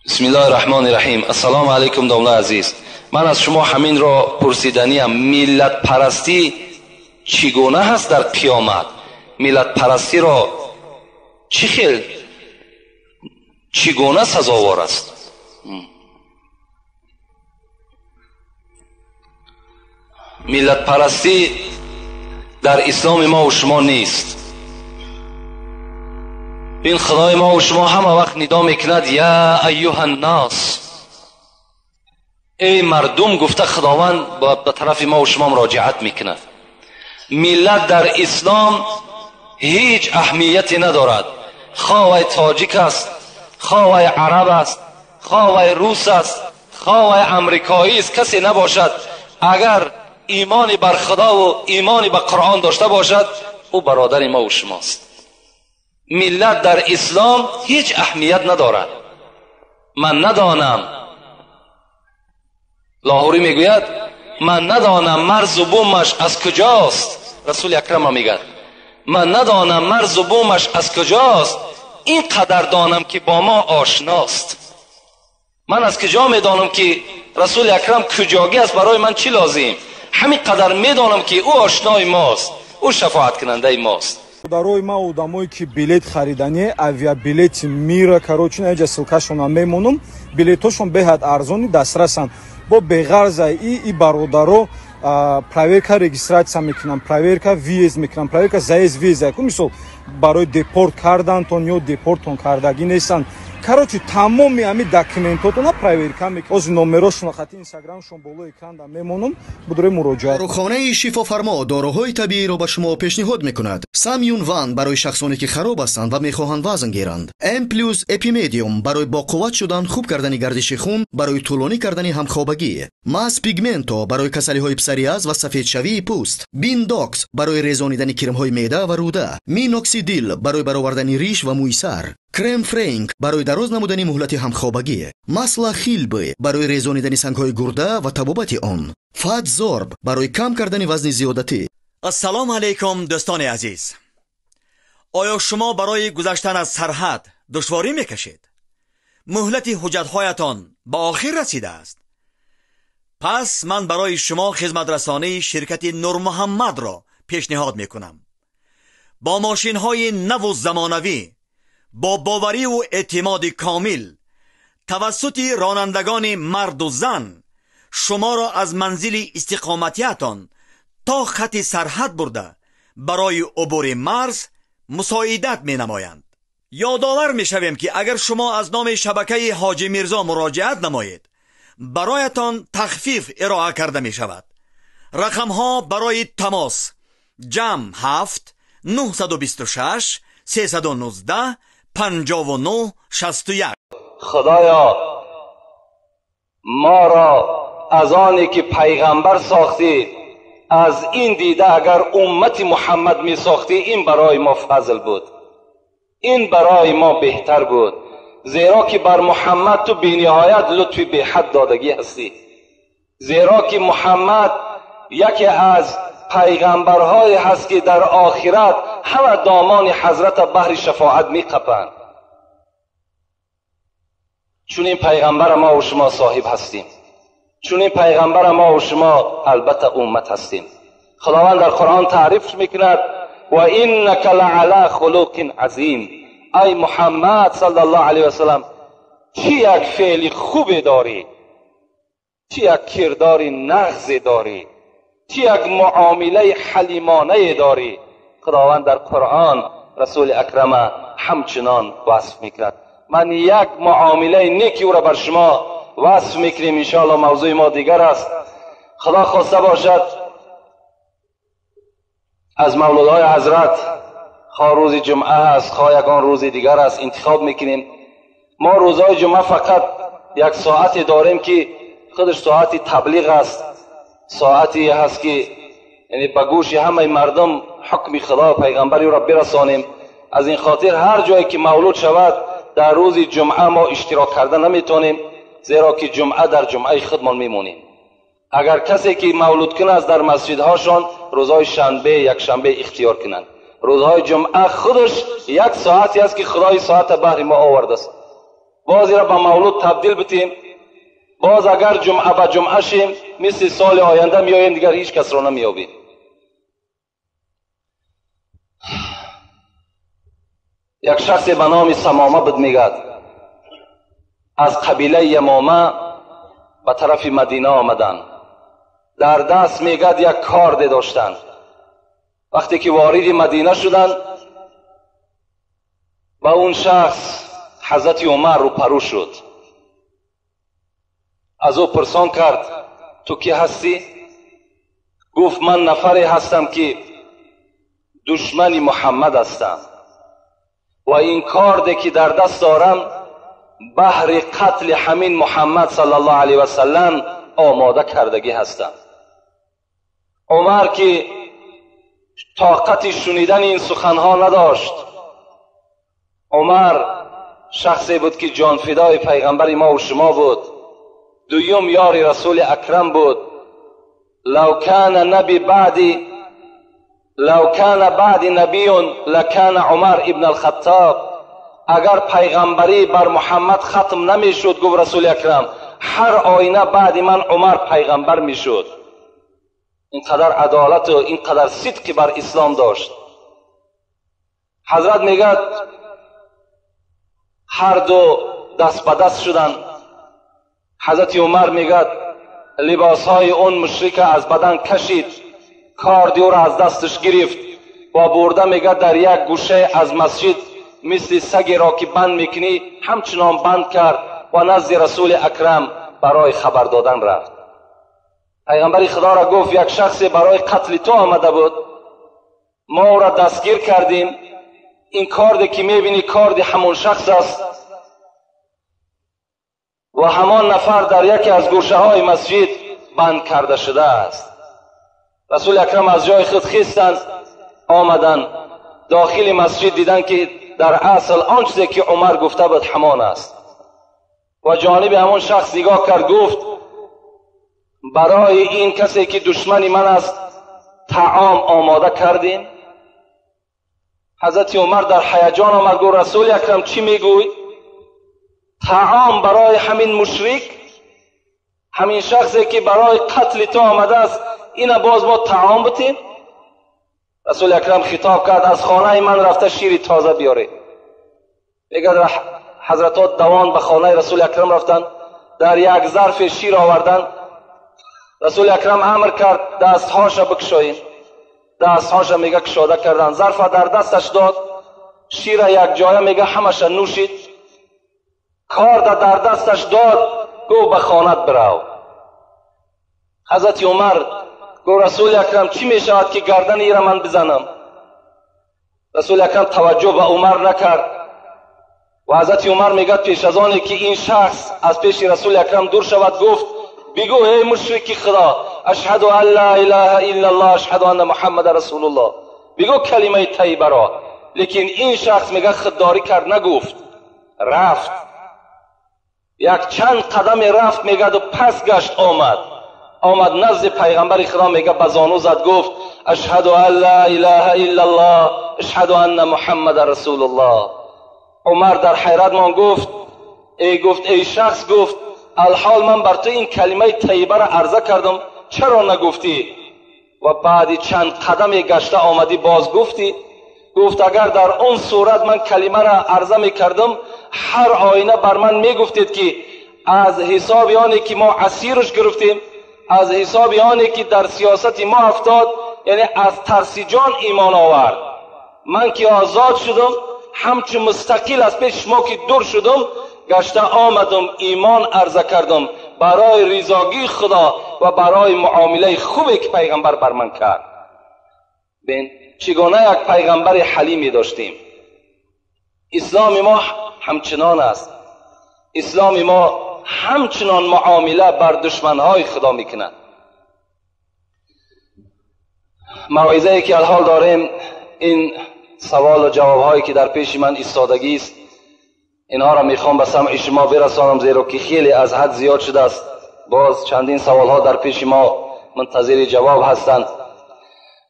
Бисмиллоҳи раҳмони раҳим. Ассалому алайкум, домла азиз. Ман аз шумо ҳаминро пурсиданиям: миллатпарастӣ чӣ гуна ҳаст дар қиёмат? Миллатпарастиро чӣ хел, чӣ гуна сазовор аст? Миллатпарастӣ дар исломи мо ва шумо нест. Ин худои мо ва шумо ҳама вақт нидо мекунад: я айюҳаннос, эй мардум, гуфта худованд ба тарафи мо ва шумо муроҷиат мекунад. Миллат дар ислом ҳеҷ аҳамияте надорад. Хоҳ вай тоҷик аст, хоҳ вай араб аст, хоҳ вай рус аст, хоҳ вай амрикоӣ аст, касе набошад, агар имони бар худо ва имони ба қуръон дошта бошад, ӯ бародари мо ва шумост. Миллат дар ислом ҳеҷ аҳамият надорад. Ман надонам, Лоҳурӣ мегӯяд, ман надонам марзу бумаш аз куҷост. Расули акрам мегӯяд: ман надонам марзу бумаш аз куҷост, ин қадар донам ки бо мо ошност. Ман аз куҷо медонам ки расули акрам куҷогӣ аст, барои ман чӣ лозим? Ҳамин қадар медонам ки ӯ ошнои мост, ӯ шафоаткунандаи мост. Барои ма одамое ки билет харидани, авиабилети мира, короче, наҷа ссылкашона мемонам, билетошон беҳад арзони дастрасанд. Бо беғарза и бародаро проверка регистрация мекунам, проверка въезд мекунам, проверка заезд въезд. Мисол, барои депорт кардантон ё депортон кардагӣ нестанд. Короче, тамоми ҳами документотона проверка мекунам. Ози номерошона хати инстаграмшон боло экранда мемонам, будуре муроҷиат. Дорухонаи Шифофармо доруҳои табииро ба шумо пешниҳод мекунад. Самюн Ван барои шахсоне ки хароб ҳастанд ва мехоҳанд вазн гиранд. М плюс Эпимедиум барои боқувват шудан, хуб кардани гардиши хун, барои тӯлонӣ кардани ҳамхобагӣ. Мас Пигменто барои касалиҳои псориаз ва сафедшавии пӯст. Биндокс барои резонидани кирмҳои меъда ва рӯда. Миноксидил барои баровардани риш ва мӯи сар. Крем Френк барои дароз намудани муҳлати ҳамхобагӣ. Масла Хилбы барои резонидани сангҳои гурда ва табобати он. Фатзорб барои кам кардани вазни зиёдатӣ. Ассалому алайкум, дӯстони азиз. Оё шумо барои гузаштан аз сарҳад душворӣ мекашед? Муҳлати ҳуҷҷатҳоятон ба охир расидааст? Пас ман барои шумо хизматрасонии ширкати Нурмуҳаммадро пешниҳод мекунам. Бо мошинҳои наву замонавӣ, бо бовариву эътимоди комил, тавассути ронандагони марду зан шуморо аз манзили истиқоматиятон то хати сарҳад бурда барои убури марз мусоидат менамоянд. Ёдовар мешавем ки агар шумо аз номи шабакаи Ҳоҷи Мирзо муроҷиат намоед, бароятон тахфиф ироа карда мешавад. Рақамҳо барои тамос: ҷамъ 7 926 319 59 61. Худоё, моро аз оне ки пайғамбар сохтӣ, аз ин дида агар уммати Муҳаммад месохтӣ, ин барои мо фазл буд, ин барои мо беҳтар буд, зеро ки бар Муҳаммад ту бениҳоят лутфи беҳад додагӣ ҳастӣ, зеро ки Муҳаммад яке аз пайғамбарҳое ҳаст ки дар охират ҳама домони ҳазрата баҳри шафоат меқапанд. Чун ин пайғамбара мо ва шумо соҳиб ҳастем, чун ин пайғамбара мо ва шумо албатта уммат ҳастем. Худованд дар Қуръон таъриф мекунад: ва иннака лаъала хулуқин азим. Ай Муҳаммад саллаллоҳу алайҳи васаллам, чӣ як феъли хубе дорӣ, чӣ як кирдори нағзе дорӣ, чӣ як муомилаи ҳалимонае дорӣ. Худованд дар Қуръон расули акрама ҳамчунон васф мекунад. Ман як муомилаи неки ӯро бар шумо васф мекунем, иншоалло мавзӯи мо дигар аст. Худо хоста бошад аз мавлудҳои ҳазрат, хоҳ рӯзи ҷумъа аст, хоҳ ягон рӯзи дигар аст, интихоб мекунем. Мо рӯзҳои ҷумъа фақат як соате дорем ки худаш соати таблиғ аст, соате ҳаст ки яъне ба гӯши ҳамаи мардум ҳукми худо ва пайғамбари ӯро бирасонем. Аз ин хотир ҳар ҷое ки мавлуд шавад дар рӯзи ҷумъа мо иштирок карда наметавонем, зеро ки ҷумъа дар ҷумъаи худмон мемонем. Агар касе ки мавлудкун аст дар масҷидҳошон рӯзҳои шанбе, якшанбе ихтиёр кунанд. Рӯзҳои ҷумъа худаш як соате аст ки худои соата баҳри мо овардааст. Боз ира ба мавлуд табдил битем, боз агар ҷумъа ба ҷумъа шем, мисли соли оянда меоем, дигар ҳеҷ касро намеёбем. Як шахсе ба номи Самома буд, мегӯяд, аз қабилаи Ямома ба тарафи Мадина омаданд. Дар даст, мегӯяд, як корде доштанд. Вақте ки вориди Мадина шуданд, ба он шахс ҳазрати Умар рӯпарӯ шуд. Аз ӯ пурсон кард: ту кӣ ҳастӣ? Гуфт: ман нафаре ҳастам ки душмани Муҳаммад ҳастам ва ин корде ки дар даст дорам баҳри қатли ҳамин Муҳаммад саллаллоҳу алайҳи васаллам омода кардагӣ ҳастам. Умар ки тоқати шунидани ин суханҳо надошт, Умар шахсе буд ки ҷонфидои пайғамбари мо ва шумо буд, дуюм ёри расули акрам буд. Лав кана наби баъди лав кана баъди набиюн лакана Умар ибн алхаттоб. Агар пайғамбарӣ бар Муҳаммад хатм намешуд, гуфт расули акрам, ҳар оина баъди ман Умар пайғамбар мешуд. Ин қадар адолату ин қадар сидқи бар ислом дошт. Ҳазрат мегӯяд, ҳар ду даст ба даст шуданд. Ҳазрати Умар мегӯяд, либосҳои он мушрика аз бадан кашид, корди ӯро аз дасташ гирифт ва бурда, мегӯяд, дар як гӯшае аз масҷид мисли сагеро ки банд мекунӣ ҳамчунон банд кард ва назди расули акрам барои хабар додан рафт. Пайғамбари худоро гуфт: як шахсе барои қатли ту омада буд, мо ӯро дастгир кардем. Ин корде ки мебинӣ корди ҳамон шахс аст ва ҳамон нафар дар яке аз гӯшаҳои масҷид банд карда шудааст. Расули акрам аз ҷои худ хистанд, омаданд дохили масҷид, диданд ки дар асл он чизе ки Умар гуфта буд ҳамон аст. Ва ҷониби ҳамон шахс нигоҳ кард, гуфт: барои ин касе ки душмани ман аст таом омода кардем? Ҳазрати Умар дар ҳаяҷон омад, гуфт: расули акрам, чӣ мегӯй? Таом барои ҳамин мушрик, ҳамин шахсе ки барои қатли ту омадааст, ина боз мо таом бутем? Расули акрам хитоб кард: аз хонаи ман рафта шири тоза биёред. Мегӯяд, ҳазратот давон ба хонаи расули акрам рафтанд, дар як зарфе шир оварданд. Расули акрам амр кард: дастҳоша бикушоем. Дастҳоша, мега, кушода карданд, зарфа дар дасташ дод, шира якҷоя, мега, ҳамаша нӯшид, корда дар дасташ дод, гуфт: ба хонат бирав. Ҳазрати Умар гуфт: расули акрам, чӣ мешавад ки гардани ира ман бизанам? Расули акрам таваҷҷӯҳ ба Умар накард ва ҳазрати Умар мегӯяд, пеш аз оне ки ин шахс аз пеши расули акрам дур шавад, гуфт: бигӯ эй мушрики худо, ашҳаду ан ла илаҳа иллаллоҳ, ашҳаду анна муҳаммада расулуллоҳ, бигӯ калимаи тайибаро. Лекин ин шахс, мегӯяд, худдорӣ кард, нагуфт, рафт. Як чанд қадаме рафт, мегӯяд, пас гашт омад. Омад назди пайғамбари худо, мегӯяд, ба зону зад, гуфт: ашҳаду ан ла илаҳа иллаллоҳ, ашҳаду анна муҳаммада расулуллоҳ. Умар дар ҳайрат мон, гуфт: эй, гуфт, эй шахс, гуфт, алҳол ман бар ту ин калимаи тайибаро арза кардам, чаро нагуфтӣ? Ва баъди чанд қадаме гашта омадӣ боз гуфтӣ. Гуфт: агар дар он сурат ман калимаро арза мекардам, ҳар оина бар ман мегуфтед ки аз ҳисоби оне ки мо асирш гирифтем, аз ҳисоби оне ки дар сиёсати мо афтод, яъне аз тарси ҷон имон овард. Ман ки озод шудам, ҳамчун мустақил аз пеши шумо ки дур шудам, гашта омадам, имон арза кардам барои ризогии худо ва барои муомилаи хубе ки пайғамбар бар ман кард. Бин, чӣ гуна як пайғамбари ҳалиме доштем. Исломи мо ҳамчунон аст. Исломи мо ҳамчунон муомила бар душманҳои худо мекунад. Мавъизае ки алҳол дорем, ин савол ва ҷавобҳое ки дар пеши ман истодагӣ аст, инҳоро мехоҳам ба самъи шумо бирасонам, зеро ки хеле аз ҳад зиёд шудааст. Боз чандин саволҳо дар пеши мо мунтазири ҷавоб ҳастанд.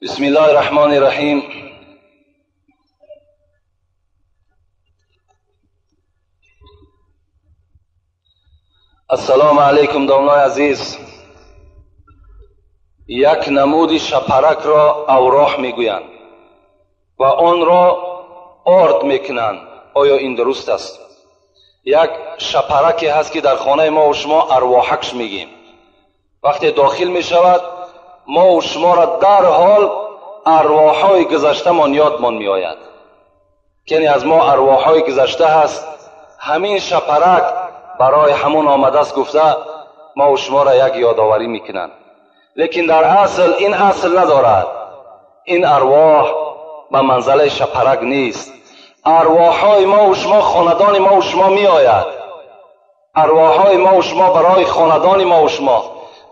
Бисмиллоҳи раҳмони раҳим. Ассалому алайкум, домлои азиз. Як намуди шапаракро авроҳ мегӯянд ва онро орд мекунанд. Оё ин дуруст аст? Як шапараке ҳаст, ки дар хонаи мо шумо арвоҳакш мегӯем. Вақте дохил мешавад, мо шуморо дарҳол арвоҳҳои гузаштамон ёдмон меояд. Яъне аз мо арвоҳҳои гузашта ҳаст. Ҳамин шапарак барои ҳамон омадааст гуфта мо шуморо як ёдоварӣ мекунанд. Лекин дар асл ин асл надорад. Ин арвоҳ ба манзалаи шапарак нест. Арвоҳҳои мо шумо хонадони мо шумо меояд. Арвоҳҳои мо шумо барои хонадони мо шумо,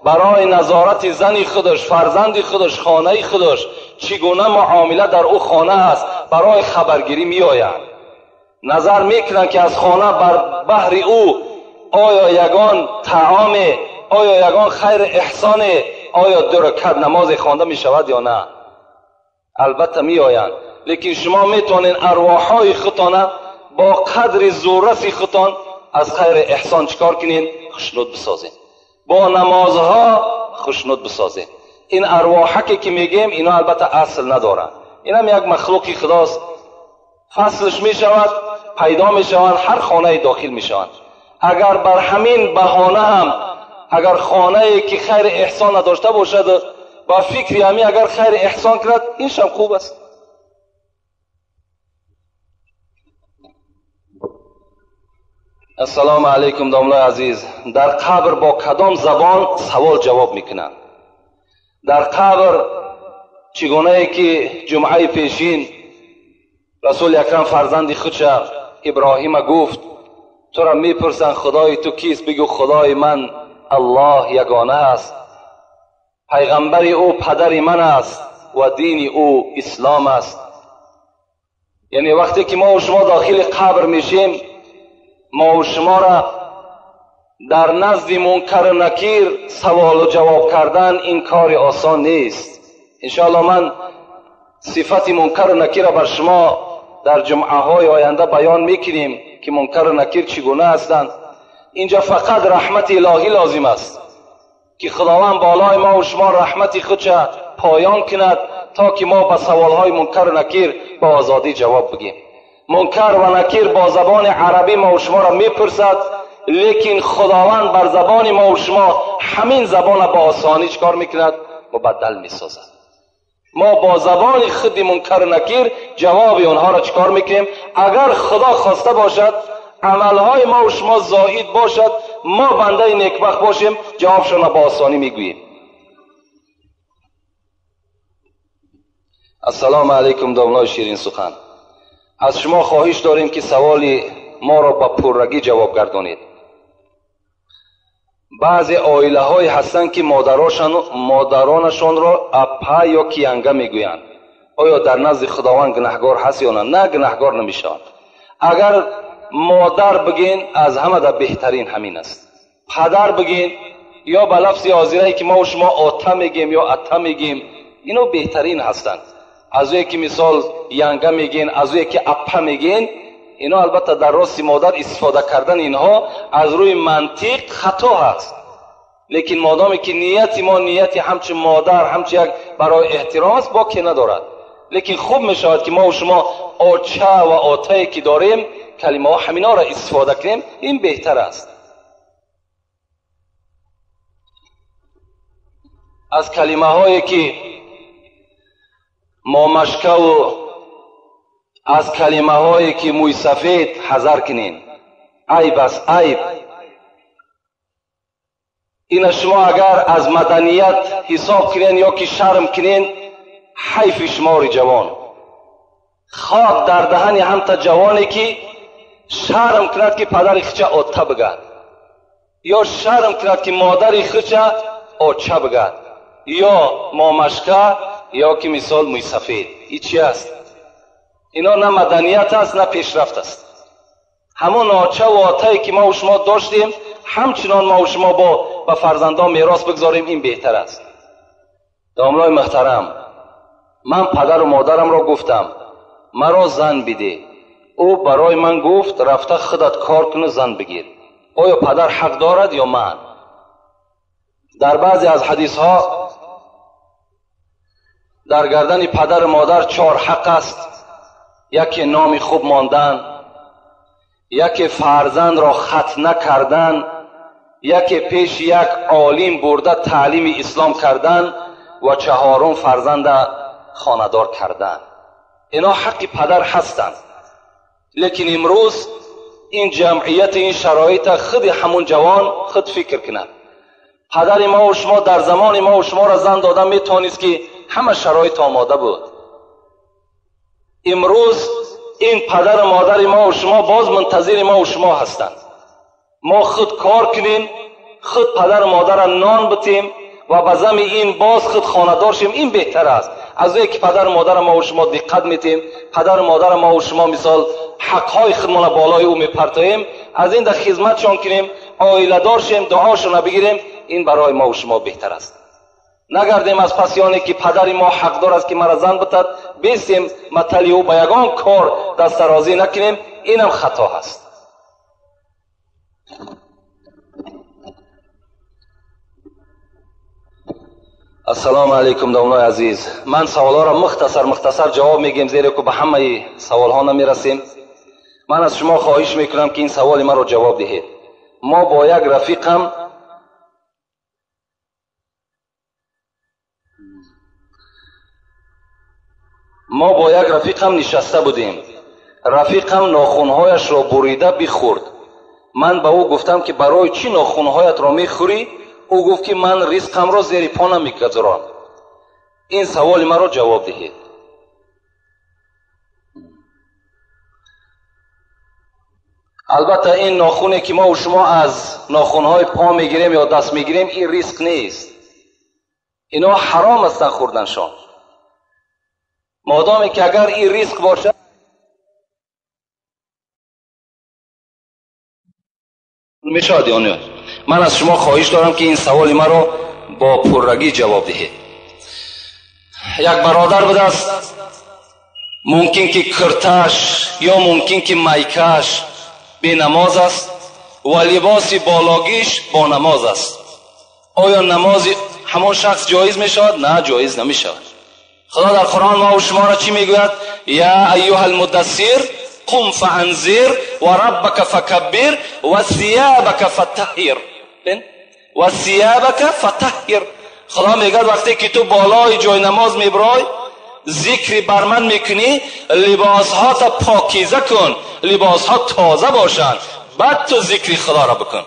барои назорати зани худаш, фарзанди худаш, хонаи худаш, чӣ гуна муомила дар ӯ хона аст, барои хабаргирӣ меоянд. Назар мекунанд, ки аз хона бар баҳри ӯ оё ягон таоме, оё ягон хайр эҳсоне, оё ду ракат намозе хонда мешавад ё на. Албатта меоянд. Лекин шумо метавонед арвоҳҳои худтона бо қадри зурраси худтон аз хайр эҳсон чикор кунед? Хушнуд бисозед. Бо намозҳо хушнуд бисозед. Ин арвоҳаке ки мегӯем, ино албатта асл надоранд. Инам як махлуқи худост. Фаслш мешавад, пайдо мешаванд, ҳар хонае дохил мешаванд. Агар бар ҳамин баҳона ҳам агар хонае ки хайр эҳсон надошта бошад, ба фикри ҳамин агар хайр эҳсон кунад, ин шам хуб аст. Ассалому алайкум, домлои азиз. Дар қабр бо кадом забон савол ҷавоб мекунанд? Дар қабр чӣ гунае ки ҷумъаи пешин расули акрам фарзанди худша Иброҳима гуфт: тура мепурсанд худои ту кист? Бигӯ худои ман Аллоҳ ягона аст, пайғамбари ӯ падари ман аст ва дини ӯ ислом аст. Яъне вақте ки мо шумо дохили қабр мешем, мо шуморо дар назди мункару накир саволу ҷавоб кардан ин кори осон нест. Иншоаллоҳ ман сифати мункару накирро бар шумо дар ҷумъаҳои оянда баён мекунем, ки мункару накир чӣ гуна ҳастанд. Инҷо фақат раҳмати илоҳӣ лозим аст, ки худованд болои мо шумо раҳмати худша поён кунад, то ки мо ба саволҳои мункару накир ба озодӣ ҷавоб бигем. Мункар ва накир бо забони арабӣ мо шуморо мепурсад, лекин худованд бар забони мо шумо ҳамин забонро ба осонӣ чикор мекунад? Мубаддал месозад. Мо бо забони худи мункару накир ҷавоби онҳоро чикор мекунем? Агар худо хоста бошад, амалҳои мо шумо зоид бошад, мо бандаи некбахт бошем, ҷавобшонро ба осонӣ мегӯем. Ассалому алайкум, домлои ширин сухан. Аз шумо хоҳиш дорем, ки саволи моро ба пуррагӣ ҷавоб гардонед. Баъзе оилаҳое ҳастанд, ки модаронашонро апа ё киянга мегӯянд. Оё дар назди худованд гунаҳгор ҳаст ё на? На, гунаҳгор намешаванд. Агар модар бигӯен, аз ҳамада беҳтарин ҳамин аст. Падар бигӯен ё ба лафзи ҳозирае ки мо шумо ота мегӯем ё ата мегӯем, ино беҳтарин ҳастанд. Аз ӯе ки мисол янга мегӯен, аз ӯе ки апа мегӯен, ино албатта дар рости модар истифода кардан инҳо аз рӯи мантиқ хато ҳаст. Лекин модоме ки нияти мо нияти ҳамчун модар, ҳамчун як барои эҳтиром аст, боке надорад. Лекин хуб мешавад, ки мо шумо оча ва отае ки дорем, калимаҳо ҳаминҳоро истифода кунем, ин беҳтар аст. Аз калимаҳое ки момашкаву аз калимаҳое ки мӯйсафед ҳазар кунед. Айб аст, айб. Ина шумо агар аз маданият ҳисоб кунед ё ки шарм кунед, ҳайфи шумори ҷавон. Хок дар даҳани ҳамта ҷавоне ки шарм кунад, ки падари худша ота бигад, ё шарм кунад, ки модари худша оча бигад, ё момашка, ё ки мисол мӯйсафед. Ин чи аст? Ино на маданият аст, на пешрафт аст. Ҳамон оча ва отае ки мо шумо доштем, ҳамчунон мо шумо бо ба фарзандон мерос бигзорем, ин беҳтар аст. Домлои муҳтарам, ман падару модарамро гуфтам, маро зан биде. Ӯ барои ман гуфт, рафта худат кор куну зан бигир. Оё падар ҳақ дорад ё ман? Дар баъзе аз ҳадисҳо дар гардани падар модар 4 ҳақ аст. Яке номи хуб мондан, яке фарзандро хатна кардан, яке пеши як олим бурда таълими ислом кардан ва 4 фарзанда хонадор кардан. Ино ҳаққи падар ҳастанд. Лекин имрӯз ин ҷамъият, ин шароита худи ҳамун ҷавон худ фикр кунад. Падари мо ва шумо дар замони мо ва шуморо зан дода метавонист ки ҳама шароит омода буд. Имрӯз ин падару модари мо ва шумо боз мунтазири мо ва шумо ҳастанд. Мо худ кор кунем, худ падару модарро нон битем ва ба зами ин боз худ хонадор шем, ин беҳтар аст. Аз ое ки падару модарро мо ва шумо диққат метем, падару модарро мо ва шумо мисол ҳақҳои худмонро болои ӯ мепартоем, аз ин дар хизматшон кунем, оиладор шем, дуошонро бигирем, ин барои мо ва шумо беҳтар аст. Нагардем аз паси оне ки падари мо ҳақдор аст ки мара зан битад, бестем матали ӯ ба ягон кор дастдарозӣ накунем, инам хато ҳаст. Ассалому алайкум домлои азиз. Ман саволҳоро мухтасар ҷавоб мегӯем, зеро ки ба ҳамаи саволҳо намерасем. Ман аз шумо хоҳиш мекунам ки ин саволи маро ҷавоб диҳед. Мо бо як рафиқам нишаста будем. Рафиқам нохунҳояшро бурида бихӯрд. Ман ба ӯ гуфтам ки барои чӣ нохунҳоятро мехӯрӣ? Ӯ гуфт ки ман ризқамро зери по намегузорам. Ин саволи маро ҷавоб диҳед. Албатта ин нохуне ки мо ва шумо аз нохунҳои по мегирем ё даст мегирем, ин ризқ нест. Ино ҳаром ҳастанд хӯрданшон. Модоме ки агар ин ризқ бошад, мешавад ё не? Ман аз шумо хоҳиш дорам ки ин саволи маро бо пуррагӣ ҷавоб диҳед. Як бародар будааст, мумкин ки кирташ ё мумкин ки майкаш бенамоз аст ва либоси бологиш бо намоз аст. Оё намози ҳамон шахс ҷоиз мешавад? На, ҷоиз намешавад. Худо дар Қуръон мо ва шуморо чӣ мегӯяд? Я айюҳа алмуддассир қум фаанзир ва раббака факаббир ва сиябака фатаҳҳир. Ва сиябака фатаҳҳир. Худо мегӯяд вақте ки ту болои ҷои намоз мебарой, зикри бар ман мекунӣ, либосҳота покиза кун, либосҳо тоза бошанд, баъд ту зикри худоро бикун.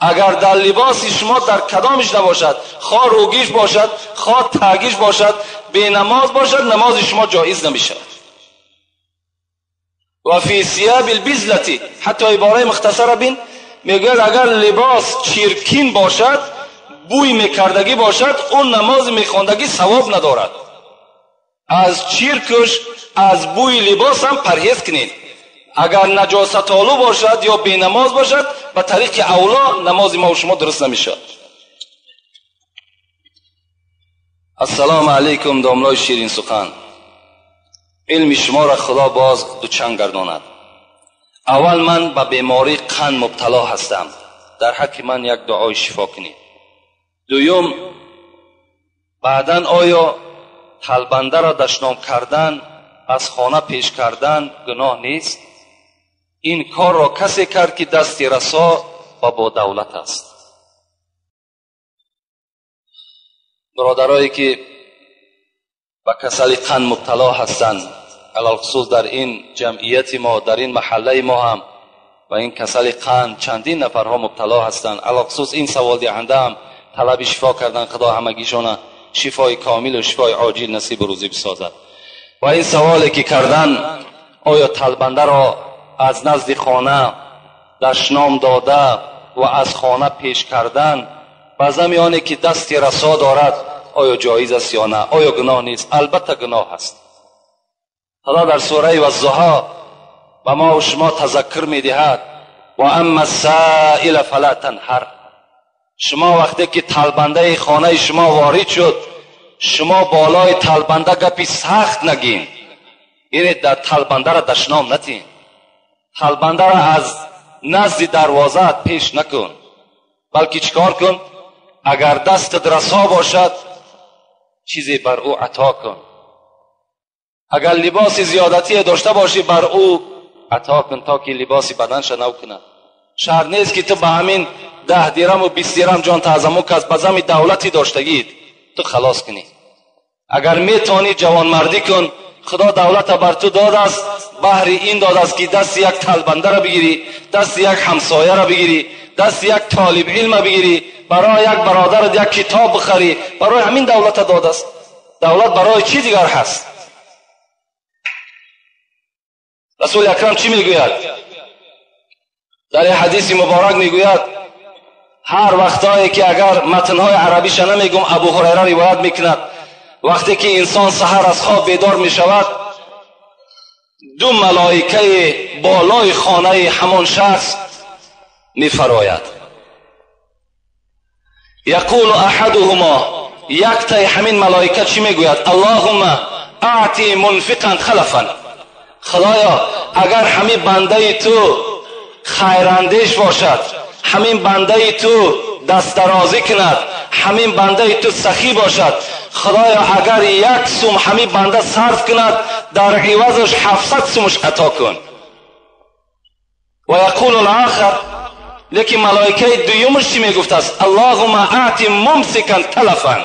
Агар дар либоси шумо дар кадомиш набошад, хоҳ рӯгиш бошад, хоҳ тагиш бошад, бенамоз бошад, намози шумо ҷоиз намешавад. Ва фи сияби лбизлати, ҳатто ибораи мухтасара бин, мегӯяд агар либос чиркин бошад, бӯй мекардагӣ бошад, он намози мехондагӣ савоб надорад. Аз чиркуш, аз бӯи либос ҳам парҳез кунед. Агар наҷосатолу бошад ё бенамоз бошад, ба тариқи авло намози мо ва шумо дуруст намешавад. Ассалому алайкум домлои ширинсухан. Илми шуморо Худо боз дучанд гардонад. Аввал ман ба бемории қанд мубтало ҳастам. Дар ҳаққи ман як дуои шифо кунед. Дуюм, баъдан оё талбандаро дашном кардан, аз хона пеш кардан гуноҳ нест? Ин корро касе кард ки дасти расо ва бо давлат аст. Бародарое ки ба касали қанд мубтало ҳастанд, алалхусус дар ин ҷамъияти мо, дар ин маҳаллаи мо ҳам ба ин касали қанд чандин нафарҳо мубтало ҳастанд. Алалхусус ин саволдиҳанда ҳам талаби шифо кардан, Худо ҳамагишона шифои комил ва шифои оҷил насиб рӯзӣ бисозад. Ва ин саволе ки кардан, оё талбандаро аз назди хона дашном дода ва аз хона пеш кардан ба зами оне ки дасти расо дорад, оё ҷоиз аст ё на? Оё гуноҳ нест? Албатта гуноҳ аст. Худо дар сураи Ваззуҳо ба мо ва шумо тазаккур медиҳад: ва амма ссаила фала танҳар. Шумо вақте ки талбандаи хонаи шумо ворид шуд, шумо болои талбанда гапи сахт нагин, яъне дар талбандаро дашном натин, талбандаро аз назди дарвозаат пеш накун, балки чикор кун? Агар дастат расо бошад, чизе бар ӯ ато кун. Агар либоси зиёдатие дошта бошӣ, бар ӯ ато кун, то ки либоси баданша нав кунад. Шарт нест ки ту ба ҳамин 10 дирам 20 дирам ҷон таъзаму кас ба зами давлати доштагиит ту халос кунӣ. Агар метавонӣ ҷавонмардӣ кун. Худо давлата бар ту додааст, баҳри ин додааст ки дасти як талбандаро бигирӣ, дасти як ҳамсояро бигирӣ, дасти як толиби илма бигирӣ, барои як бародарат як китоб бихарӣ. Барои ҳамин давлата додааст. Давлат барои чӣ дигар ҳаст? Расули акрам чӣ мегӯяд? Дар ин ҳадиси муборак мегӯяд, ҳар вақтое ки агар матнҳои арабиша намегум, Абу Ҳурайра ривоят мекунад, вақте ки инсон саҳар аз хоб бедор мешавад, ду малоикаи болои хонаи ҳамон шахс мефарояд. Яқулу аҳадуҳумо, яктаи ҳамин малоика чӣ мегӯяд? Аллоҳумма аъти мунфиқан халафан. Худоё, агар ҳамин бандаи ту хайрандеш бошад, ҳамин бандаи ту дастдарозӣ кунад, ҳамин бандаи ту сахӣ бошад, Худоё, агар як сум ҳамин банда сарф кунад, дар ивазаш 700 сумаш ато кун. Ва яқулу алохар, лекин малоикаи дуюмаш чӣ мегуфтааст? Аллоҳумма аъти мумсикан талафан.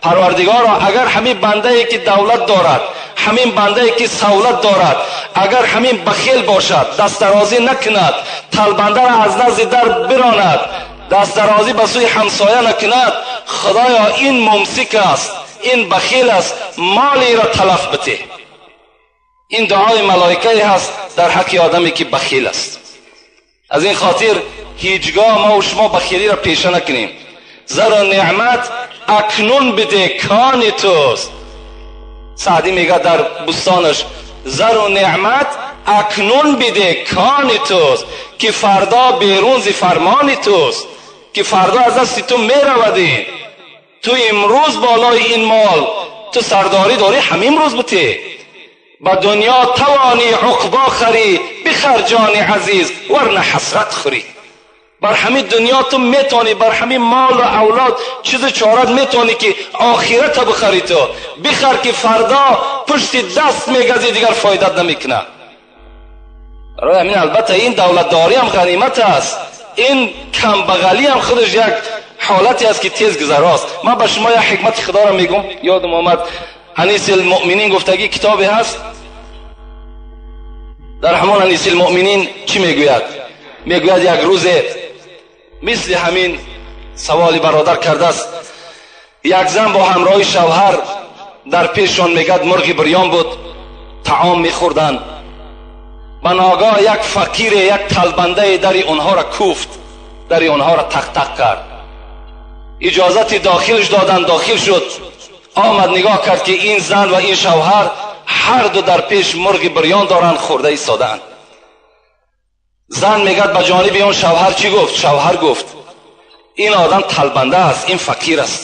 Парвардигоро, агар ҳамин бандае ки давлат дорад, ҳамин бандае ки савлат дорад, агар ҳамин бахил бошад, дастдарозӣ накунад, талбандаро аз назди дар биронад, дастдарозӣ ба сӯи ҳамсоя накунад, Худоё, ин мумсик аст, ин бахил аст, молиро талаф битеҳ. Ин дуои малоикае ҳаст дар ҳаққи одаме ки бахил аст. Аз ин хотир ҳеҷгоҳ мо ва шумо бахилиро пеша накунем. Зару неъмат акнун биде, кони туст. Саъдӣ мегӯяд дар бӯстонаш, зару неъмат акнун биде, кони туст, ки фардо берун зи фармони туст, ки фардо аз дасти ту меравад. Ин ту имрӯз болои ин мол ту сардорӣ дорӣ, ҳамин рӯз бите. Ба дунё тавонӣ уқбо харӣ, бихар ҷони азиз, варна ҳасрат хӯрӣ. Бар ҳамин дунё ту метавонӣ, бар ҳамин мол ва авлод чизу чорат метавонӣ ки охирата бихарӣ, ту бихар ки фардо пушти даст мегазӣ, дигар фоидат намекунад. Барои ҳамин албатта ин давлатдорӣ ҳам ғанимат аст, ин камбағалӣ ҳам худаш як ҳолате аст ки тез гузарост. Ман ба шумо як ҳикмати худоро мегӯм, ёдам омад. Анис алмуъминин гуфтагӣ китобе ҳаст. Дар ҳамон Анис алмуъминин чӣ мегӯяд? Мегӯяд як рӯзе мисли ҳамин саволи бародар кардааст, як зан бо ҳамроҳи шавҳар дар пешшон мегӯяд мурғи бирён буд, таом мехӯрданд. Ба ногоҳ як фақире, як талбандае дари онҳоро куфт, дари онҳоро тақ-тақ кард. Иҷозати дохилш доданд, дохил шуд. Омад нигоҳ кард ки ин зан ва ин шавҳар ҳар ду дар пеш мурғи бирён доранд, хӯрда истодаанд. Зан мегӯяд ба ҷониби он шавҳар чӣ гуфт? Шавҳар гуфт ин одам талбанда аст, ин фақир аст,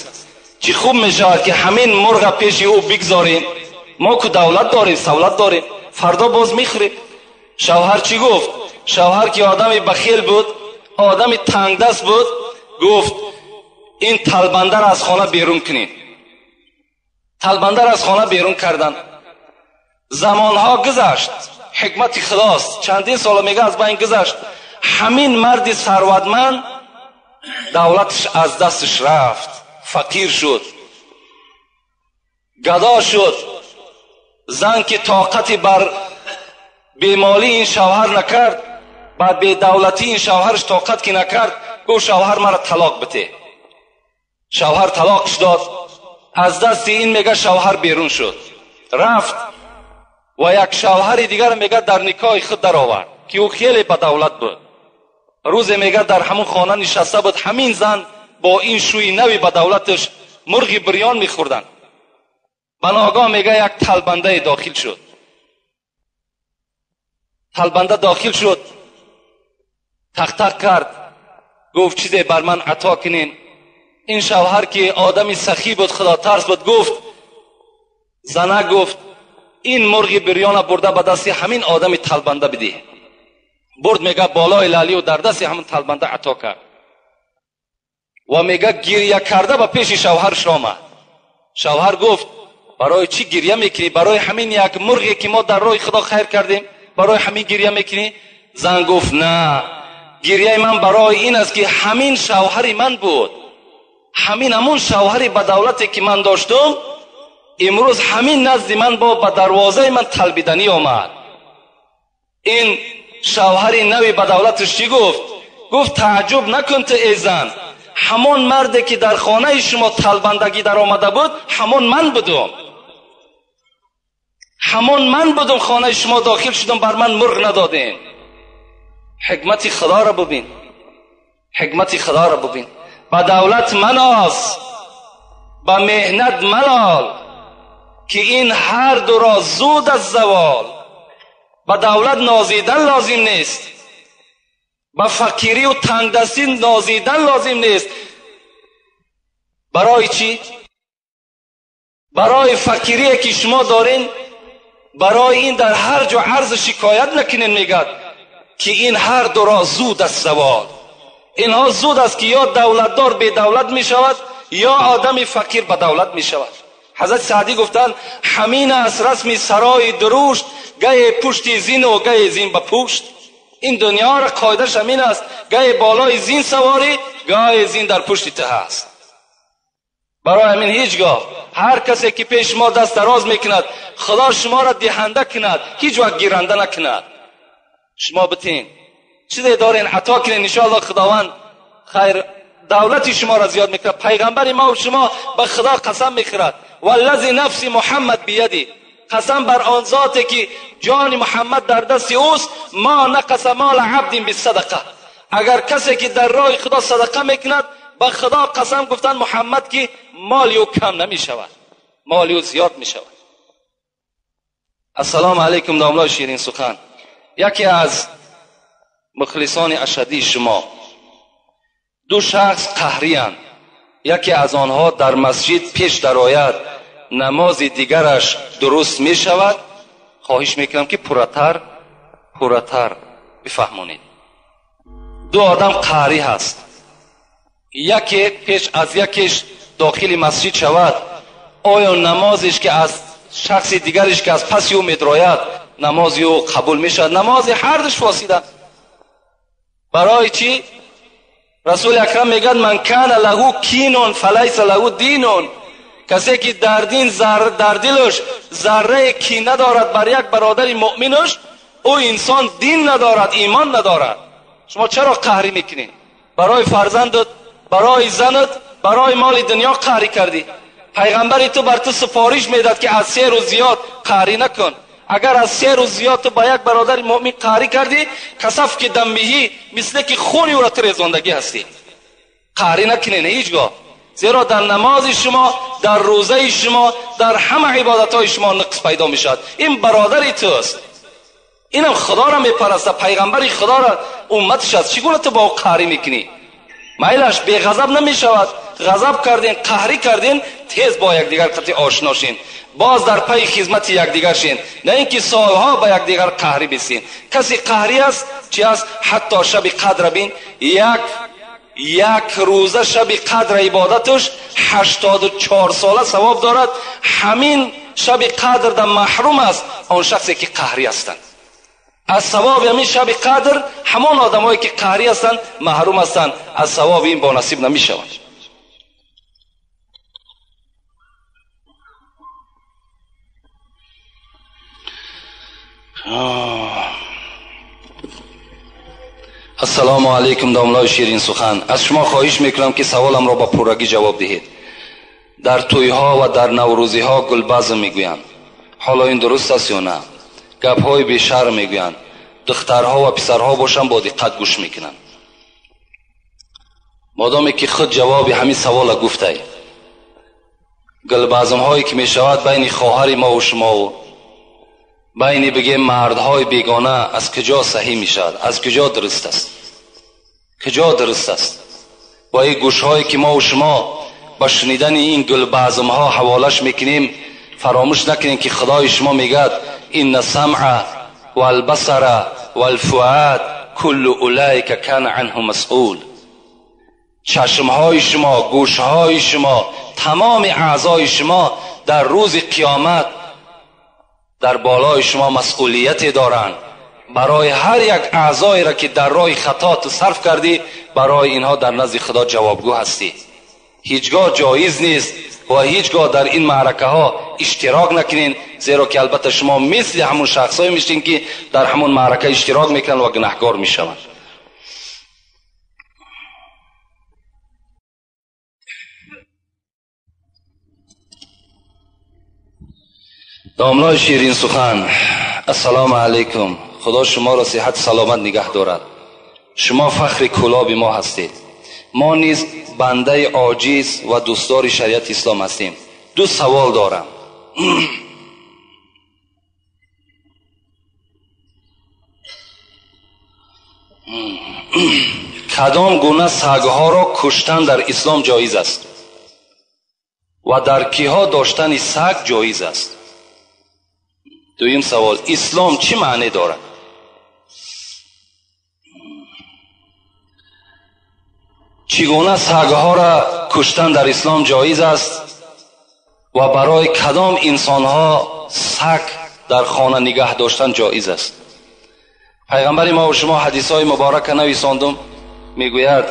чӣ хуб мешавад ки ҳамин мурға пеши ӯ бигзорем, мо ку давлат дорем, савлат дорем, фардо боз мехӯрем. Шавҳар чӣ гуфт? Шавҳар ки одами бахил буд, одами тангдаст буд, гуфт ин талбандаро аз хона берун кунед. Талбандаро аз хона берун карданд. Замонҳо гузашт, ҳикмати худост, чандин сола мега аз байн гузашт. Ҳамин марди сарватманд давлаташ аз дасташ рафт, фақир шуд, гадо шуд. Зан ки тоқати бар бемолии ин шавҳар накард, ба бедавлатии ин шавҳараш тоқат ки накард, гуфт шавҳар маро талоқ бите. Шавҳар талоқш дод. Аз дасти ин мега шавҳар берун шуд, рафт ва як шавҳари дигар мега дар никоҳи худ даровард ки ӯ хеле ба давлат буд. Рӯзе мега дар ҳамон хона нишаста буд, ҳамин зан бо ин шӯи нави ба давлаташ мурғи бирён мехӯрданд. Ба ногоҳ мега як талбандае дохил шуд. Талбанда дохил шуд, тақ-тақ кард, гуфт чизе бар ман ато кунин. Ин шавҳар ки одами сахӣ буд, худотарс буд, гуфт зана гуфт ин мурғи бирёна бурда ба дасти ҳамин одами талбанда бидиҳ. Бурд мега болои лалию дар дасти ҳамон талбанда ато кард ва мега гиря карда ба пеши шавҳарш омад. Шавҳар гуфт: барои чӣ гиря мекунӣ? Барои ҳамин як мурғе ки мо дар роҳи Худо хайр кардем, барои ҳамин гиря мекунӣ? Зан гуфт: на, гиряи ман барои ин аст ки ҳамин шавҳари ман буд, ҳамин ҳамон шавҳари ба давлате ки ман доштум, имрӯз ҳамин назди ман бо ба дарвозаи ман талбиданӣ омад. Ин шавҳари нави ба давлаташ чӣ гуфт? Гуфт: тааҷҷуб накун ту эй зан, ҳамон марде ки дар хонаи шумо талбандагӣ даромада буд, ҳамон ман будум. Ҳамон ман будум, хонаи шумо дохил шудам, бар ман мурғ надодем. Ҳикмати Худоро бубин, ҳикмати Худоро бубин. Ба давлат маноз, ба меҳнат малол, ки ин ҳар дуро зуд аз завол. Ба давлат нозидан лозим нест, ба фақирию тангдастӣ нозидан лозим нест. Барои чӣ? Барои фақирие ки шумо дорин, барои ин дар ҳар ҷо арзу шикоят накунед, мегӯяд ки ин ҳар дуро зуд аз завол. Инҳо зуд аст ки ё давлатдор бедавлат мешавад, ё одами фақир ба давлат мешавад. Ҳазрат Саъдӣ гуфтанд: ҳамин аст расми сарои дурушт, гае пушти зину гае зин ба пушт. Ин дунёро қоидааш ҳамин аст: гае болои зин саворӣ, гае зин дар пушти ту ҳаст. Барои ҳамин ҳеҷ гоҳ ҳар касе ки пеш шумо даст дароз мекунад, Худо шуморо диҳанда кунад, ҳеҷ вақт гиранда накунад. Шумо битин чизе дорен ато кунед, иншоаллоҳ Худованд хайр давлати шуморо зиёд мекунад. Пайғамбари ма шумо ба Худо қасам мехӯрад: валлази нафси Муҳаммад бияди, қасам бар он зоте ки ҷони Муҳаммад дар дасти ӯст, ма нақаса мола абдин бисадақа. Агар касе ки дар роҳи Худо садақа мекунад, ба Худо қасам гуфтанд Муҳаммад ки моли ӯ кам намешавад, моли ӯ зиёд мешавад. Ассалому алайкум, домлои ширин сухан. Яке аз мухлисони ашадии шумо. Ду шахс қаҳриянд, яке аз онҳо дар масҷид пеш дарояд, намози дигараш дуруст мешавад. Хоҳиш мекунам ки пурратар бифаҳмонед. Ду одам қаҳрӣ ҳаст, яке пеш аз якеш дохили масҷид шавад, оё намозиш ки аз шахси дигариш ки аз паси ӯ медрояд, намози ӯ қабул мешавад? Намози ҳардуш фосида. Барои чӣ? Расули акрам мегӯяд: ман кана лаҳу кинун фалайса лаҳу динун. Касе ки дар дин дар дилаш заррае кина дорад бар як бародари муъминаш, ӯ инсон дин надорад, имон надорад. Шумо чаро қаҳрӣ мекунед? Барои фарзандат, барои занат, барои моли дунё қаҳрӣ кардӣ. Пайғамбари ту бар ту супориш медад ки аз 3 рӯз зиёд қаҳрӣ накун. Агар аз 3 рӯз зиёд ту ба як бародари муъмин қаҳрӣ кардӣ, касаф ки даммиҳӣ, мисле ки хуни ӯро ту резондагӣ ҳастӣ. Қаҳрӣ накунед ҳеҷ гоҳ, зеро дар намози шумо, дар рӯзаи шумо, дар ҳама ибодатҳои шумо нуқс пайдо мешавад. Ин бародари туст, инам Худоро мепарастад, пайғамбари Худоро умматиш аст. Чӣ гуна ту бо ӯ қаҳрӣ мекунӣ? Майлаш беғазаб намешавад. Ғазаб кардин, қаҳрӣ кардин, тез бо якдигар қатъи ошно шин, боз дар пайи хизмати якдигар шин, на ин ки солҳо ба якдигар қаҳрӣ бисин. Касе қаҳрӣ аст, чи аст? Ҳатто шаби қадра бин, як рӯза шаби қадра ибодаташ 84 сола савоб дорад. Ҳамин шаби қадр дар маҳрум аст он шахсе ки қаҳрӣ ҳастанд. Аз савоби ҳамин шаби қадр ҳамон одамое ки қаҳрӣ ҳастанд маҳрум ҳастанд, аз савоби ин бонасиб намешаванд. Ассалому алайкум, домлои ширин сухан. Аз шумо хоҳиш мекунам ки саволамро ба пуррагӣ ҷавоб диҳед. Дар тӯйҳо ва дар наврӯзиҳо гулбазм мегӯянд. Ҳоло ин дуруст аст ё на? Гапҳои бешарм мегӯянд. Духтарҳо ва писарҳо бошанд бо диққат гӯш мекунанд. Модоме ки худ ҷавоби ҳамин савола гуфтай, гулбазмҳое ки мешавад байни хоҳари мо ва шумову байни бигем мардҳои бегона аз куҷо саҳӣ мешавад? Аз куҷо дуруст аст? Куҷо дуруст аст? Ва ин гӯшҳое ки мо ва шумо ба шунидани ин гулбазмҳо ҳаволаш мекунем, фаромӯш накунем ки Худои шумо мегӯяд: инна самъа валбасара валфуад کل اولئک کان عنه مسئول. چشمهای شما، گوشهای شما، تمام اعضای شما در روز قیامت در بالای شما مسئولیت دارند. برای هر یک اعضایی را که در راه خطا تو صرف کردی، برای اینها در نزد خدا جوابگو هستی. هیچگاه جایز نیست و هیچگاه در این معرکه ها اشتراک نکنین، زیرا که البته شما مثل همون شخصایی میشین که در همون معرکه اشتراک میکنن و گناهکار میشوند. داملای شیرین سخن، السلام علیکم. خدا شما را صحت سلامت نگه دارد. شما فخر کلاب ما هستید. ما نیز بنده عاجز و دوستدار شریعت اسلام هستیم. دو سوال دارم. کدام گونه سگها را کشتن در اسلام جایز است و در کیها داشتن سگ جایز است؟ دویم سوال، اسلام چی معنی دارد؟ چگونه سگها را کشتن در اسلام جایز است و برای کدام انسانها سگ در خانه نگه داشتن جایز است؟ پیغمبر ما و شما حدیث های مبارک نویساندم، میگوید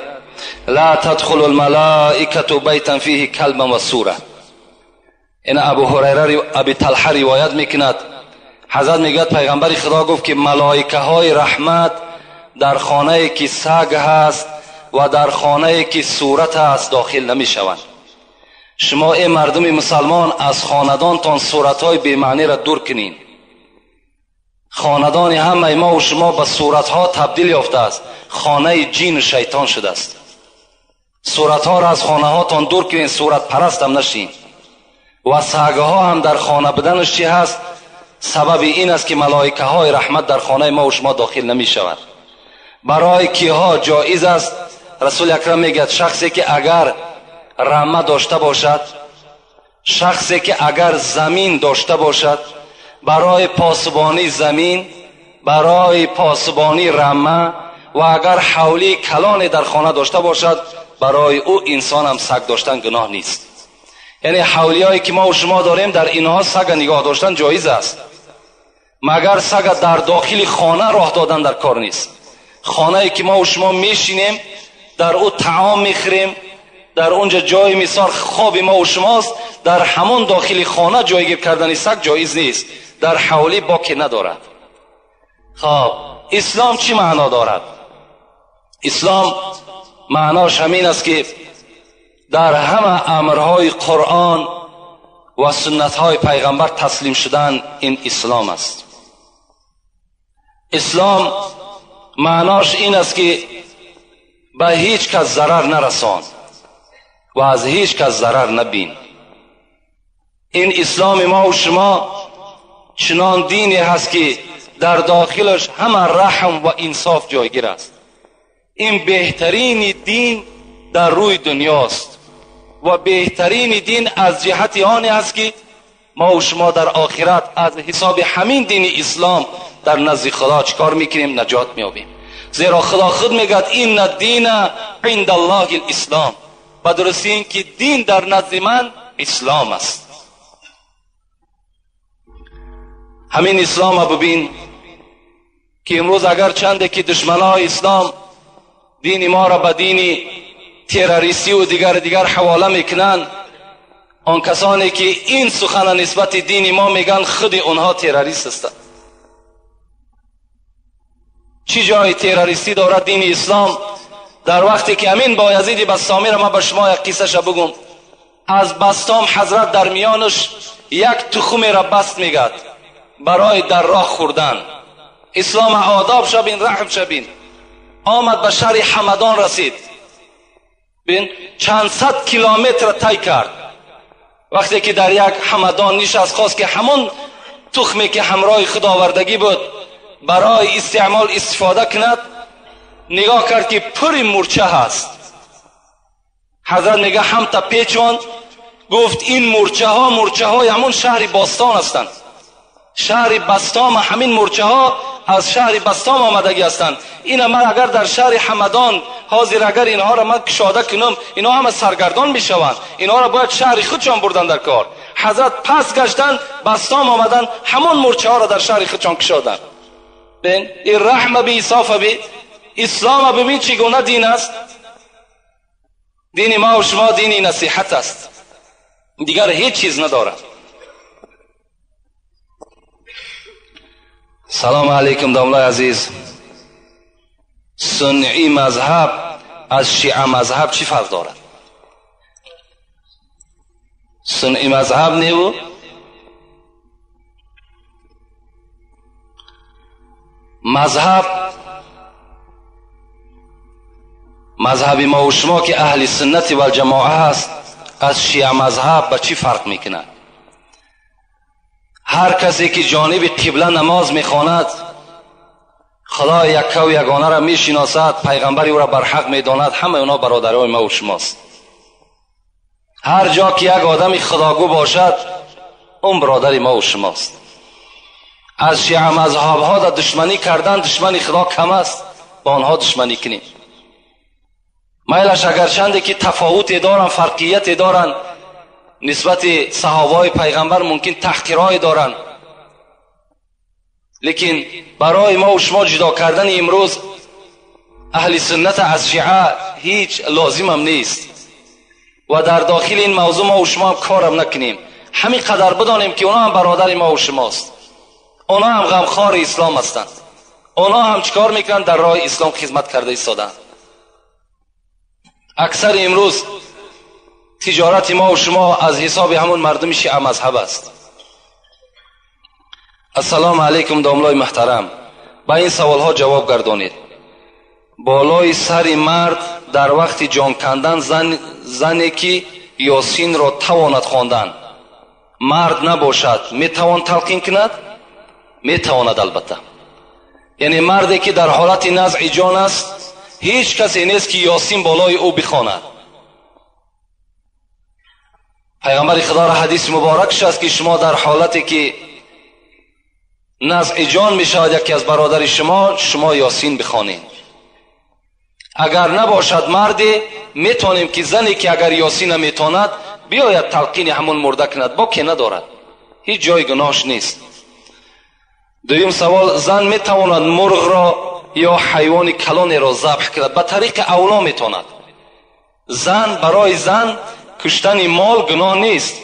لا تدخل الملائکه بیتا فیه کلبا و سوره. این ابو هریره ابی طلحه روایت میکند. حضرت میگوید پیغمبر خدا گفت که ملائکه های رحمت در خانه که سگ هست و در خانه که صورت هست داخل نمیشوند. شما ای مردم مسلمان از خاندانتان صورت های بی‌معنی را دور کنین. خاندان همه ما و شما به صورت ها تبدیل یافته است، خانه جین و شیطان شده است. صورت ها را از خانه هاتان دور کنین، صورت پرست هم نشین. و سگها هم در خانه بدنش چی هست؟ سبب این است که ملائکه های رحمت در خانه ما و شما داخل نمی شود. برای کیها جایز است؟ رسول اکرم میگه شخصی که اگر رمه داشته باشد، شخصی که اگر زمین داشته باشد، برای پاسبانی زمین، برای پاسبانی رمه و اگر حولی کلان در خانه داشته باشد، برای او انسان هم سگ داشتن گناه نیست. یعنی حولی که ما و شما داریم در اینها سگ نگاه داشتن جایز است، مگر سگ در داخل خانه راه دادن در کار نیست. خانه که ما و شما میشینیم در او طعام میخوریم، در اونجا جای مثال خواب ما و شماست، در همان داخل خانه جایگیر کردن سگ جایز نیست، در حولی باکی ندارد. خب اسلام چی معنا دارد؟ اسلام معناش همین است که در همه امرهای قرآن و سنتهای پیغمبر تسلیم شدن، این اسلام است. اسلام معناش این است که به هیچ کس ضرر نرسان و از هیچ کس ضرر نبین. این اسلام ما و شما چنان دینی هست که در داخلش همه رحم و انصاف جایگیر است. این بهترین دین در روی دنیاست و بهترین دین از جهت آن است که ما و شما در آخرت از حساب همین دین اسلام در نزد خدا چکار میکنیم؟ نجات میابیم. زیرا خدا خود میگد این دین عند الله الاسلام، و درستی این که دین در نزد من اسلام است. همین اسلام ببین که امروز اگر چنده که دشمنای اسلام دین ما را به دین تروریستی و دیگر حواله میکنن، آن کسانی که این سخن نسبت دین ما میگن خود اونها تروریست هستند. چی جای تروریستی دارد دین اسلام؟ در وقتی که امین بایزید بسطامی را من به شما یک قصه بگم. از بسطام حضرت در میانش یک تخم را بست میگد برای در راه خوردن. اسلام آداب شبین، رحم شبین. آمد به شهر حمدان رسید، بین چند صد کیلومتر طی کرد. وقتی که در یک حمدان نشست، خواست که همون تخمی که همراه خود آوردگی بود برای استعمال استفاده کند. نگاه کرد که پر مورچه هست. حضرت میگه هم تا پیچوند، گفت این مورچه ها مورچه های همون شهر باستان هستند. شهر بسطام همین مورچه ها از شهر بستام آمدگی هستند. اینا من اگر در شهر حمدان حاضر اگر اینها را من کشاده کنم، اینها همه سرگردان میشوند. اینها را باید شهر خودشان بردن در کار. حضرت پس گشتن، بستام آمدن، همون مورچه ها را در شهر خودشان کشادن. ببین این رحم به ایصاف به اسلام، ببین چگونه دین است. دین ما و شما دین نصیحت است، دیگر هیچ چیز ندارد. سلام علیکم داملای عزیز. سنی مذهب از شیعه مذهب چی فرق دارد؟ سنی مذهب نیو مذهب، مذهب ما و شما که اهل سنت و الجماعه هست از شیعه مذهب به چی فرق میکند؟ هر کسی که جانب قبله نماز میخواند، خدا یکه و یگانه را میشناسد، پیغمبر او را برحق میداند، همه اونا برادرای ما و شماست. هر جا که یک آدم خداگو باشد، اون برادر ما و شماست. از شیعه مذهب ها در دشمنی کردن، دشمنی خدا کم است، با آنها دشمنی کنیم. میلش اگرچنده که تفاوت دارن، فرقیت دارن نسبت صحابه پیغمبر، ممکن تحقیرهای دارن، لیکن برای ما و شما جدا کردن امروز اهل سنت از شیعه هیچ لازم هم نیست و در داخل این موضوع ما و شما هم کارم نکنیم. همین قدر بدانیم که اونا هم برادر ما و شماست، اونا هم غمخوار اسلام هستند، اونا هم چیکار میکنن؟ در راه اسلام خدمت کرده ایستادند. اکثر امروز تجارت ما و شما از حساب همون مردم شیعه مذهب است. السلام علیکم داملای محترم، با این سوال ها جواب گردانید. بالای سر مرد در وقت جان کندن زنی که یاسین را تواند خواندن، مرد نباشد میتوان تلقین کند؟ میتواند البته. یعنی مردی که در حالت نزع جان است، هیچ کسی نیست که یاسین بالای او بخواند. پیغمبر خدا را حدیث مبارک است که شما در حالتی که نزع جان می شود یکی از برادر شما، شما یاسین بخوانید. اگر نباشد مردی، میتونیم که زنی که اگر یاسین نمیتواند بیاید تلقین همون مرده کند، با که ندارد، هیچ جای گناهش نیست. دویم سوال، زن میتواند مرغ را یا حیوان کلانی را ذبح کند؟ به طریق اولا میتواند. زن، برای زن کشتن مال گناه نیست.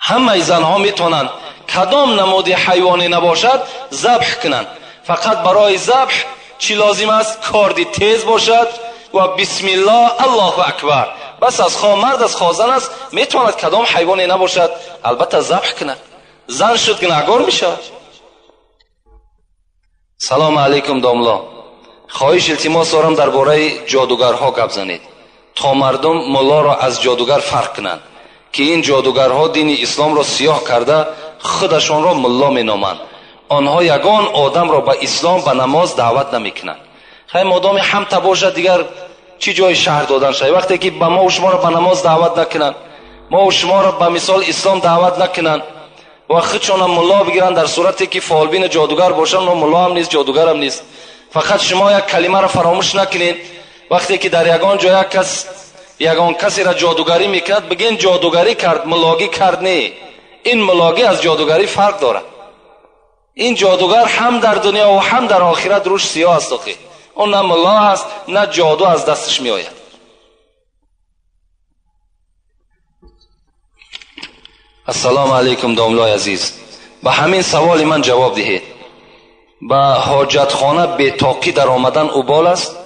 همه زنها میتونند کدام نمود حیوانی نباشد ذبح کنند. فقط برای ذبح چی لازم است؟ کاردی تیز باشد و بسم الله الله اکبر. بس از خواه مرد از خواه زن است، میتواند کدام حیوانی نباشد البته ذبح کند. زن شد گناهگار میشود. سلام علیکم داملا، خواهش التماس دارم درباره جادوگرها گپ زنید تا مردم ملا را از جادوگر فرق کنند که این جادوگرها دین اسلام را سیاه کرده خودشان را ملا مینامند. آنها یگان آدم را به اسلام به نماز دعوت نمیکنند. خیلی مادام هم باشد دیگر چی جای شهر دادن شد؟ وقتی که به ما و شما را به نماز دعوت نکنند، ما و شما را به مثال اسلام دعوت نکنند و خودشان هم ملا بگیرند، در صورتی که فالبین جادوگر باشند، و ملا هم نیست جادوگر هم نیست. فقط شما یک کلمه را فراموش نکنید، وقتی که در یگان جای یک کس یگان کسی را جادوگری میکرد، بگین جادوگری کرد، ملاگی کرد نه. این ملاگی از جادوگری فرق دارد. این جادوگر هم در دنیا و هم در آخرت روش سیاه است. اون نه ملا است نه جادو از دستش میآید. السلام علیکم داملای عزیز، به همین سوال من جواب دهید. به حاجتخانه بی‌تاقی در آمدن اوبال است؟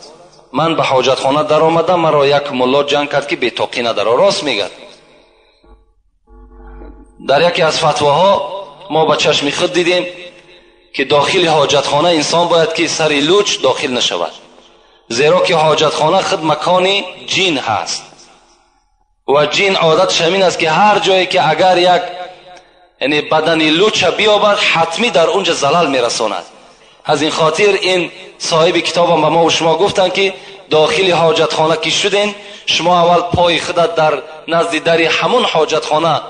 من به حاجتخانه در آمدم، مرا یک ملا جنگ کرد که بی‌تاقی نداره. راست میگه. در یکی از فتواها ما به چشم خود دیدیم که داخل حاجتخانه انسان باید که سر لوچ داخل نشود، زیرا که حاجتخانه خود مکان جین هست و جین عادتش همین است که هر جایی که اگر یک یعنی بدن لوچ بیابد حتمی در اونجا زلل میرساند. از این خاطر این صاحب کتاب هم به ما و شما گفتن که داخل حاجتخانه که شدین شما اول پای خودت در نزد در همون حاجتخانه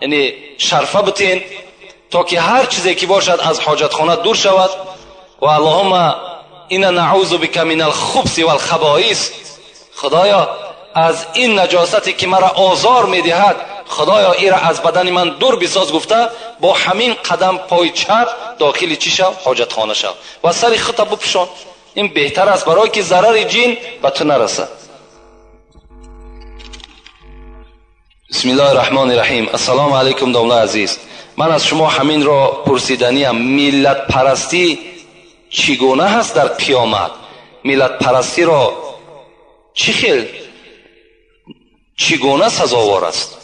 یعنی شرفه بتین تا که هر چیزی که باشد از حاجتخانه دور شود. و اللهم انا نعوذ بک من الخبث والخبائث. خدایا از این نجاستی که مرا آزار میدهد، خدایا ایرا از بدن من دور بساز گفته با همین قدم پای چپ داخل چی شو؟ حاجتخانه شو و سر خودت بپوشان. این بهتر است برای که ضرر جن به تو نرسد. بسم الله الرحمن الرحیم. السلام علیکم داملا عزیز، من از شما همین را پرسیدنیم، ملت پرستی چگونه هست در قیامت؟ ملت پرستی را چی خیل چگونه سزاوار است؟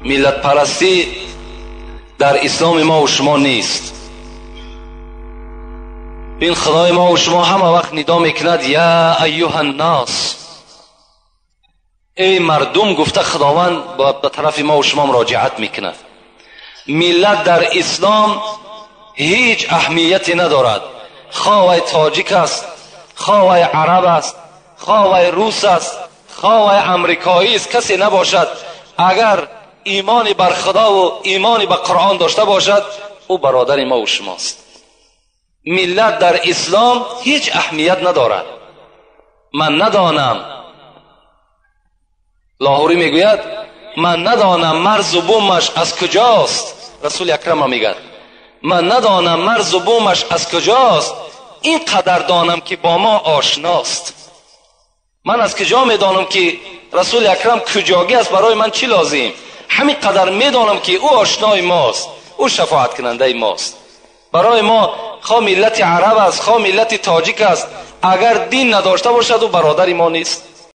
ملت پرستی در اسلام ما و شما نیست. این خدای ما و شما همه وقت ندا میکند یا ایها الناس، ای مردم گفته خداوند به طرف ما و شما مراجعت میکند. ملت در اسلام هیچ اهمیتی ندارد، خواه تاجیک است، خواه عرب است، خواه روس است، خواه امریکایی است، کسی نباشد اگر ایمانی بر خدا و ایمانی به قرآن داشته باشد او برادر ما و شماست. ملت در اسلام هیچ اهمیت ندارد. من ندانم، لاهوری میگوید من ندانم مرز و بومش از کجاست. رسول اکرم میگه من ندانم مرز و بومش از کجاست، این قدر دانم که با ما آشناست. من از کجا میدانم که رسول اکرم کجاگی است؟ برای من چی لازم؟ همین قدر میدانم که او آشنای ماست، او شفاعت کننده ماست. برای ما خواه ملت عرب است، خواه ملت تاجیک است، اگر دین نداشته باشد او برادر ما نیست.